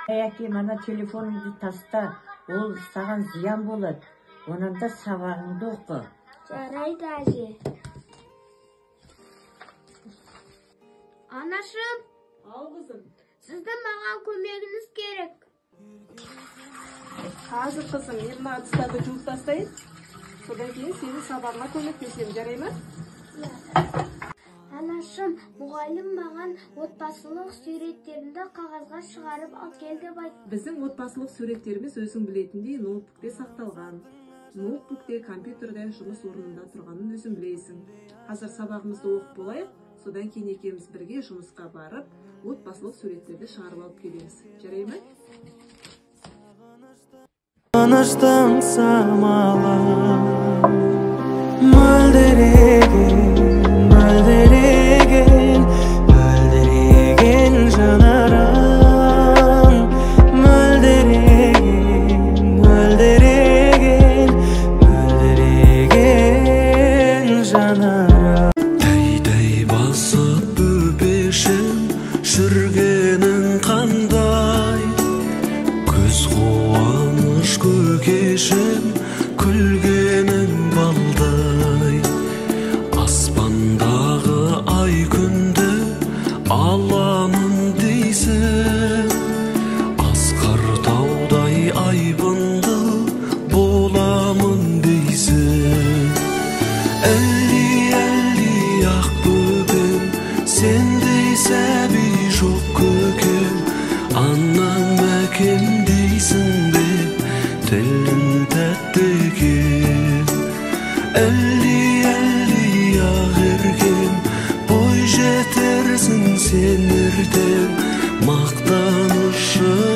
Әй, әкем, ана телефоныңды таста, ол саған зиян болады. Онан да сабағыңды оқы. Жарайды, әже. Анашым. Ау, қызым. Сіздің маған көмегіңіз керек. Қазір, қызым, мен мына ыдыстарды жуып тастайын. Содан кейін сенің сабағыңа көмектесемін, жарай ма? Анашым, мұғалім маған отбасылық суреттерімді қағазға шығарып ал кел деп айтты. Біздің отбасылық суреттеріміз өзің білетіндей ноутбукте сақталған. Ноутбукте, компьютерде жұмыс орнында тұрғанын өзің білесің. Қазір сабағымызды оқып болайық, содан кейін екеуміз бірге жұмысқа барып, отбасылық суреттерді шығарып алып келеміз. Жарай ма? Тыныштың самалы мөлдіреген, мөлдіреген, мөлдіреген жанарың, мөлдіреген, мөлдіреген, мөлдіреген жанарың. Тәй-тәй басып бөпешім, жүргенің қандай, көз қуаныш көкешім, күлгенің балдай. Аспандағы ай күнді аламын дейсің, асқар таудай айбынды боламын дейсің. Әлли, әлли ақ бөпем, сендей сәби жоқ көкем, анам әкем дейсің бе, тілің тәтті екен. Әлли, әлли ақ еркем, бой жетерсің сен ертең, мақтанышым